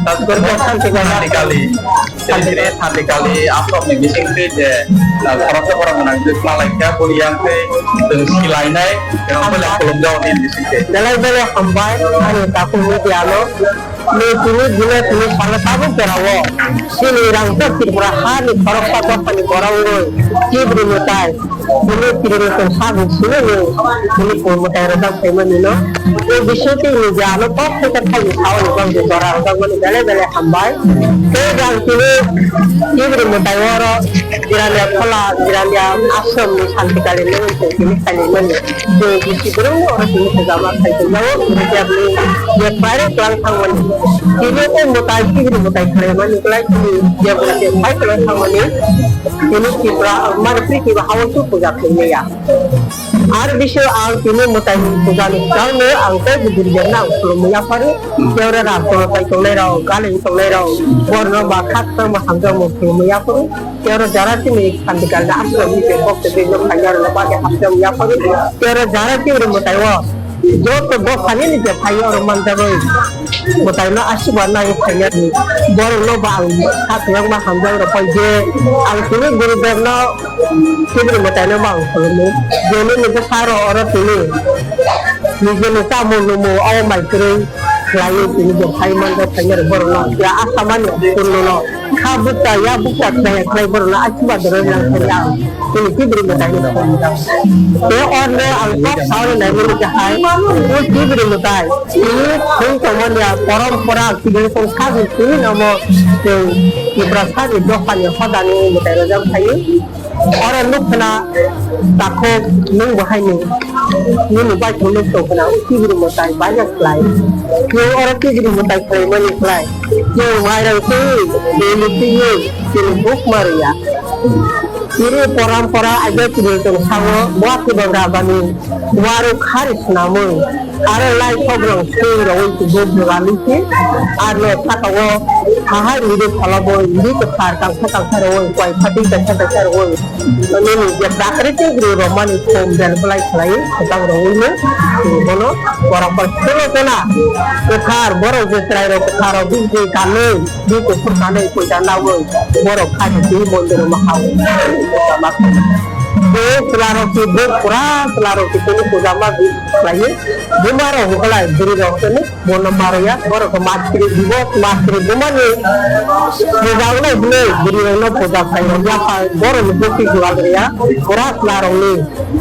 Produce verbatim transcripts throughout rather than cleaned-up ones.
Santikali, Santikali, Santikali, Santikali, Asokni bising twi je, ah, khoroksa borok gwnang twi kwlai kha, boni yang twi chwng silainai, yang belai khulumjak ni bising twi. Belai belai hambai, ani takhuk media no, ni tini dine tini salo tabuk jora o, chini rang to Tripura ha ni khoroksa dophani borok rwi, Tibri mwtai, Bini tini tong sabu sini ni, bini purmo tai rojak phaimani no. O bisingo tini je ano kok khe khe thaini sao ni bang je jora rojak mani belai belai hambai. Tei jang tini Tibri mwtai oro Jirania Khola, Jirania Ashram ni Santikali ni tong tini khaini mani. Je bisi borok oro tini kwchama khai tong jago, tini je bini je private klang thang mani. Tini o mwtai Tibri mwtai khlai mani klai tini je bini je phai klang thang mani. Tini Tripura, mani Tripura hao tu puja khaimaya. Ar bisingo ang tini mwtai ni puja ni kwchangno ang tei bujurjak na ang khulumwi yapharo. Tei oro rang tongthai tongnai rok, gale tongnai rok, borno ba kha kwchangma hamjakmung khulumwi yapharo. Tei oro jara chini Santikali ni ashram ni je kok tei bini khaina rok bagwi hamjakmung yapharo. Tei oro jara chini mwtai o joto dophani ni je phai oro manjagwi mwtai no asirwad nai phainani borok no ba ang kha kwbangma hamjak rok pai je ang tini Gurudevno Tibri mwtai no ba ang khulumwi je nini bwsa rok oro tini nijeni tamo lumo o mai kwrwi khlaiwi tini je phai manjak phainani borok no ya asamani purno no. Kha bukcha, ya bukcha khlai, khlai borok no asirwad rwna nang khe ang tini Tibri mwtai ni thani rw. Tei orno ang kok sawi nai mani khe hai, o Tibri mwtai tini thung tongmani ya porompora tini tong sabi tini omo chwng Tiprasa ni dophani hodani mwtai rojak phaio. Oro nuk khna takhuk nwng bo haini nini baithang nuk tong khna o Tibri mwtai baina khlai. Nwng oro Tibri mwtai khlai mani khlai. Nwng mairang twi, bini twi, chini buk mariya. Chini porampora aja chini tong sao, wa kiba rabani, waru khari swnamwi. Aro lai sobrang sui rogwi kubur jugali si. Arno saka o hahai mide phalabo, mide kwthar kangsa kangsa rogwi, kwai phatwi kaisa kaisa rogwi. Nini je prakriti guru romani thum bel belai khlai, kwchang rogwi no, bono borok bai kheno khena. Kwthar borok je chwrai rok kwthar rok bini kanwi, bini kuphur kanwi puja nawi, borok khani twi mondir ma hao. Bo chwla rok si, bo pura chwla rok si kunu puja ma khlai. Buma rok hwnkhe lai bwrwi rok hwnkhe ni bono ma rwya, borok khe mas kwrwi dibo, mas kwrwi buma ni puja wngnai hwnwi bwrwi rok no puja khai rok yapha, borok ni bwswi jual rwya, pura chwla rok ni,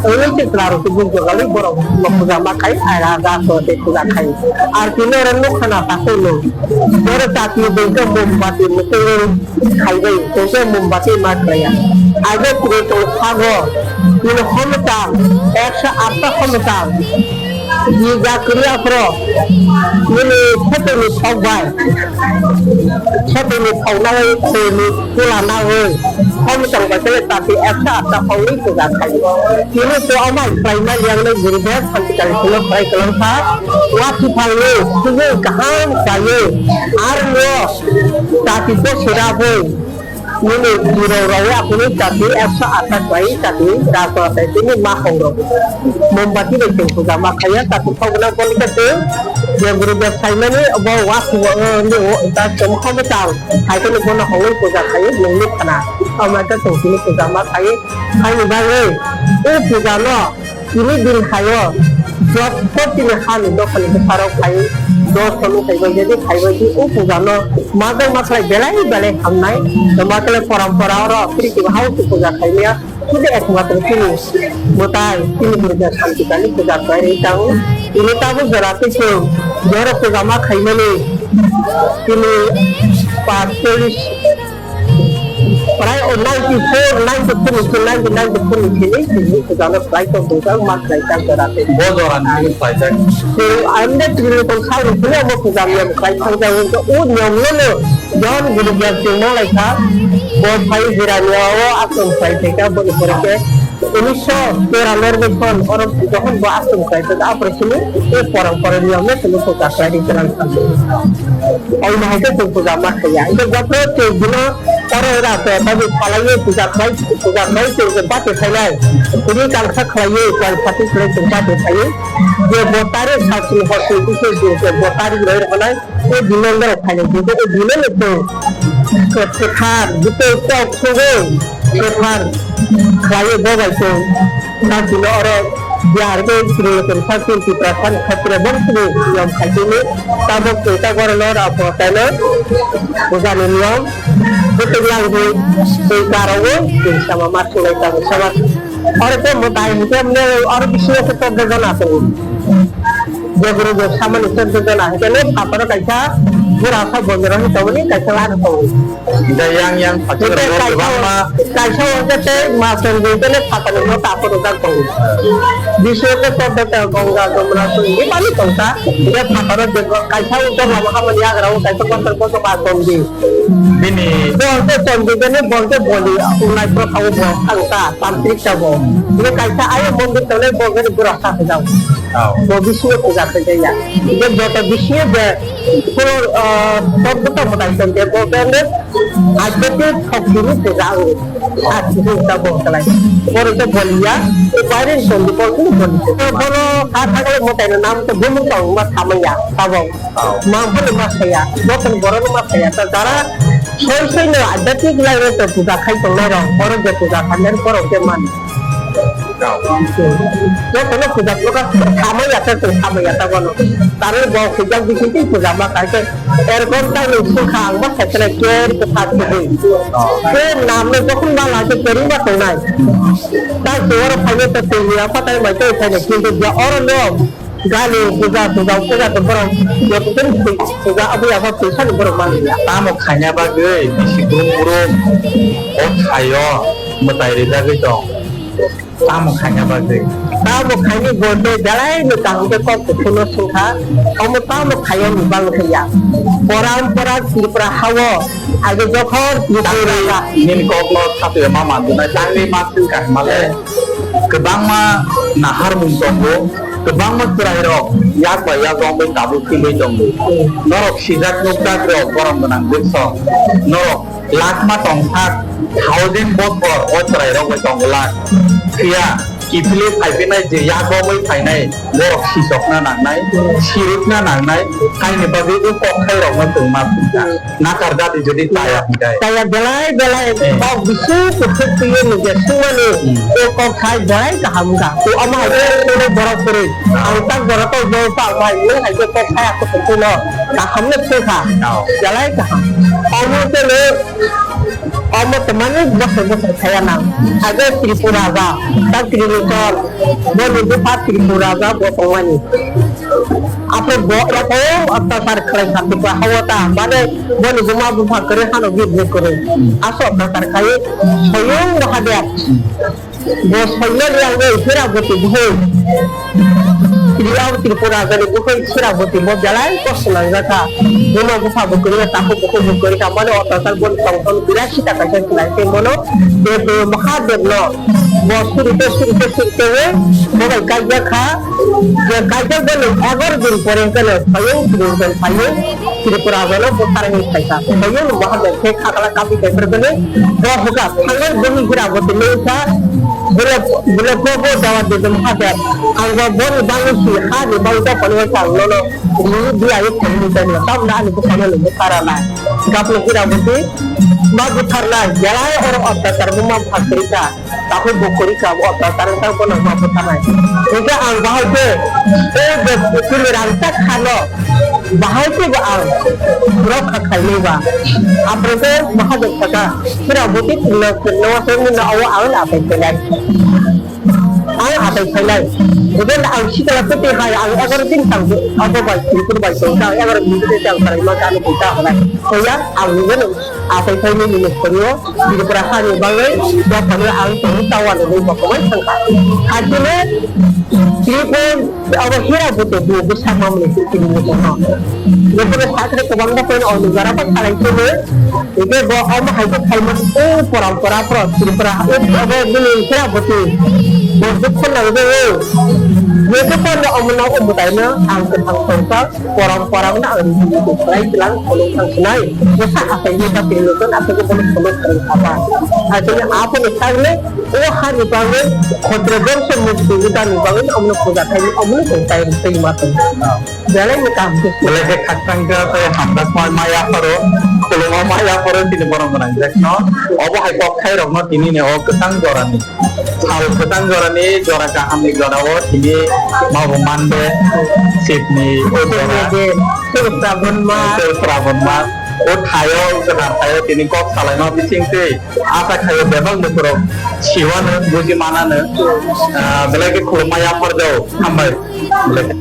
wngwi se chwla rok se buk jual rwi borok no puja ma khai, ai raja so se puja khai. Ar tini oro nuk khana ta khe no, oro chati bai khe mombati mwtwng khaibai, tongkhe mombati ma khlaiya. Ajo tini tong sago, tini homtang, ekso atta homtang. Ni ja kwrwi aphro, nini sotoni sok bai, sotoni sok nai, khulni kula nai, homtang bai khe tati ekso atta hongni puja khai. Tini to amai khlaima liyangnai gurudevni santikali phano khlai kwlangkha. Wathiphangni sugwi kaham khlaiwi, arno chati bwswrabwi nini jirok rok aphuru chati ekso athak bai chati rajma tai tini ma hong rok. Mombati bai chwng puja ma khaiya, chati khogna boni khe twi je gurudev saimani bo wathibo o nini o ta chwng khobo chang hai kheno bono hongwi puja khaiwi nungni khana. Omo khe chwng tini puja ma khaiwi haini bagwi o puja no Tini din hayo, jotto tini hani dophani bwsarok hai dos salo kaibai jadi kaibai di o puja no majak maslai belai belai hamnai, to maslai porampora oro tini kiba hao se puja khaimya, tini ekmatro tini mwtai tini Durga Santikali puja khairwi tango. Tini tabuk jora tei chwng jora puja ma khaimani tini paanch chollish Prai o ninety four, ninety four ni, ninety, ninety four ni sini, sini puja no khlai tong bujak, ma khlai tang jora tei. Bo jora ni sini khlai tang. Sini ande tini tong sal ni sini amo puja niyam khlai tang jang wngkha, o niyam no no, John Guru Jar Singh ma lai kha, bo phai Jirania o aswng khlai thai kha, bo ni pore khe Unisho tera norbe son oro jokhon bo aswk khlai tong, aphuru simi e porang porang niyom no simi puja khlai ri kwrang kha. Omo hai khe chwng puja ma khaiya. Hwnkhe joto chwng hino oro era to tabi khlaiwi puja khlai, puja khlai chwng je bati khainai. Tini kangsa khlaiwi, kangsa twi khlai chwng bati khaiwi. Je bo tarik salsini hor sini twi se je bo tarik roi rwnai. O dino norok khainai, je o dino no chwng kwthar, bwtwi kok sogwi kwthar khlaiwi bo bai chwng. Tamo oro biyar khe Tripura Sastra Tripura Sastra Khatra bongni niyom khaitini tabok tei tabok oro no rw pho taino pujani niyom bwtwi langwi tei karo o tei sama ma sulai tamo sama oro khe mwtai hwnkhe mne oro bisingo khe toddo jona tongo. Jogoro jo samani toddo jona hwnkhe le phataro kaisa bura sa bondoro hwnkhe taboni kaisa lana tongo. Hingke yang yang phatar rok kaisa kwbangma. Kaisa hwnkhe tei ma tongdi tei phatarni no takhuk rwjak tongo. Bisingo khe todda tei gongga jomuna tongdi bani tongsa. Hingke phataro je kaisa utor lama hamani yagra o kaisa kotor kotor ma tongdi. Bini. Bo hwnkhe tongdi tei bo hwnkhe boli unai pro khawo bo thangsa tantrik sa bo. Hingke kaisa ayo mondir tongnai bo hwnkhe bura sa hwjak. Oh. Bo bisingo puja khaijak ya. Hingke joto bisingo je Puro, ah, Totbota mwtai tongkhe bo khe adhyatmik shoktini puja ang. Ah, sini ta bo kalai. Boro khe boliya, o baire ni tongdi boro khe boli. Bono kha thangkhe mwtai ni nam khe bumung tong ma samaya, tabok. Oh. Ma bono ma saya, joto ni borok no ma saya. Ta jara soi soi no adhyatmik line o puja khai tongnai rok, boro je puja khainai borok khe man. Jotono puja program samaya ta tong samaya ta bono. Tare bo puja bisinti puja ma kaike. Erkon ta ni sukha ang ma khetre ker ko khat ko dei. Ko nam no jokhon ma la ke keri ma tongnai. Ta ko oro phaine ta tei ni apa tai mai tai phaine kintu ja oro no gani puja puja puja to borok jotono puja abu apa puja ni borok ma ya. Tamo khaina bagwi bisi brum brum o khayo mwtai rijagwi tong. Tamo khaina bagwi. Tamo khaini bo tei belai no kaham khe kok kuthukno swngkha. Omo tamo khaiyani bang khe ya. Porampora Tripura hao age jokhon Tripura nini kokno satwi ma mandunai tangwi ma swngkha himale. Kwbangma naharmung tongo, kwbangma chwrairok yak bai yak wngwi tabuk philwi tongo. Norok sijak nukjak rok borom gwnang dwkso. Norok Lakma tongthak, thousand bosor o chwrairok bai tongo lak. Phiya kiphilwi phaiphinai je yago bai phainai borok sisokna nangnai, sirikna nangnai, haini bagwi o kokthairokno chwng ma phunka. Nakar jati jodi chaya hwnkhe. Chaya belai belai Eh. kok bisu kuthuk twiwi nukya sumani Hmm. o kokthai belai kaham wngkha. O omo hai khe borok kwrwi. Ang tak borok kok bo pa bai nung hai khe kokthai ako kuthukno kahamno thwkha. Oh. Belai kaham. Omo khe no Omo twmani bosor bosor khaya nang. Age Tripura ba, ta Tripura, bo ni bupha Tripura ba bo tongmani. Apo bo ya ko atta sar khlai kha Tripura hawa ta, mane bo ni buma bupha kare hano bi bo kare. Aso atta sar khai, soyong Mahadev. Bo soino liang bai Hiraboti buhoi. Tripura, Tripura jani buhoi Hiraboti bo belai kosto nangjakha. Buma bupha bo kwrwi, takhuk bukhuk bo kwrwi kha. Mane otasar bo tongthon birasi ta kaisa khlai tei bono Dev Mahadev no bo surite surite surite bo bai kaijakha. Je kaijak boni egaroh din pore hwnkhe no soyong Tripura phaio. Tripura bono buthar hwnwi phaikha. Soyung Mahadev khe khakla kapi kaitor bini bo hwnkha thangnai bini Hiraboti nungkha. Bole, bole bo bo dawa de Mahadev. Ang bo boni bangwi si ha ni bangwi ta phano wngkha ang nono. Ni di ayo phano ni tani. Tamna ani bukhano ni bukhara na. Gapni Hiraboti ma butharnai. Belai oro otyachar bo ma butharkha. Takhuk bo kwrwi kha, bo otyachar wngkha, bono ma butharnai. Hwnkhe ang bahai khe, o je putuli rangchak khano, bahai khe bo ang rokha khainai ba. Aphuru khe Mahadev sakha, Hiraboti twino, twino se nini no o ang aphai khainai. Ang Sai phailai. Even ang sikla kwtwi hai, ang egaroh din tang, abo bai, Tripur bai tong, ang egaroh din tang, ang sarai ma kani pita halai. Hoya, ang even atai phaini nini khorio, Tripura hani bagwi, dophano ang tong, tawa nini bokomai thangkha. Hakhe Tripur, abo hera buto bu, bu sama mani sikini nini. Nokni sakre kwbangma pen o nijora bai salai chini. Ike bo omo hai khe khaima o porompora pro Tripura o abo bini hera buti. Bo dukho nang de o. Ye khe pen omo no omo dai no ang kwthang tongsa porompora no ang rijini khlai tlang khulum thang sinai. Bo sa akai ni ta pili ton akai ko bono khulum thang apa. Akai ni apo ni sagle o ha ni bagwi khotro bongso mukti uda ni bagwi omo no puja khai omo no tong tai tei ma tong. Belai ni kaham khe. Belai khe khakchang khe tei hamjakma maya pharo, khulumma maya pharo tini borok gwnang jak no. Obo hai kok khai rok no tini ni o kwchang jora ni. Sal kwchang jora ni jora kaham ni jora o tini ma bo mande sip ni o jora. Sip ni je, sip Srabon mas. Sip Srabon mas. O thaio, o kwthar thaio tini kok salai ma bising twi. Asa khaio bebak lukurok siwano buji manano, ah, belai khe khulumma yaphar jao. Hambai. Belai khe.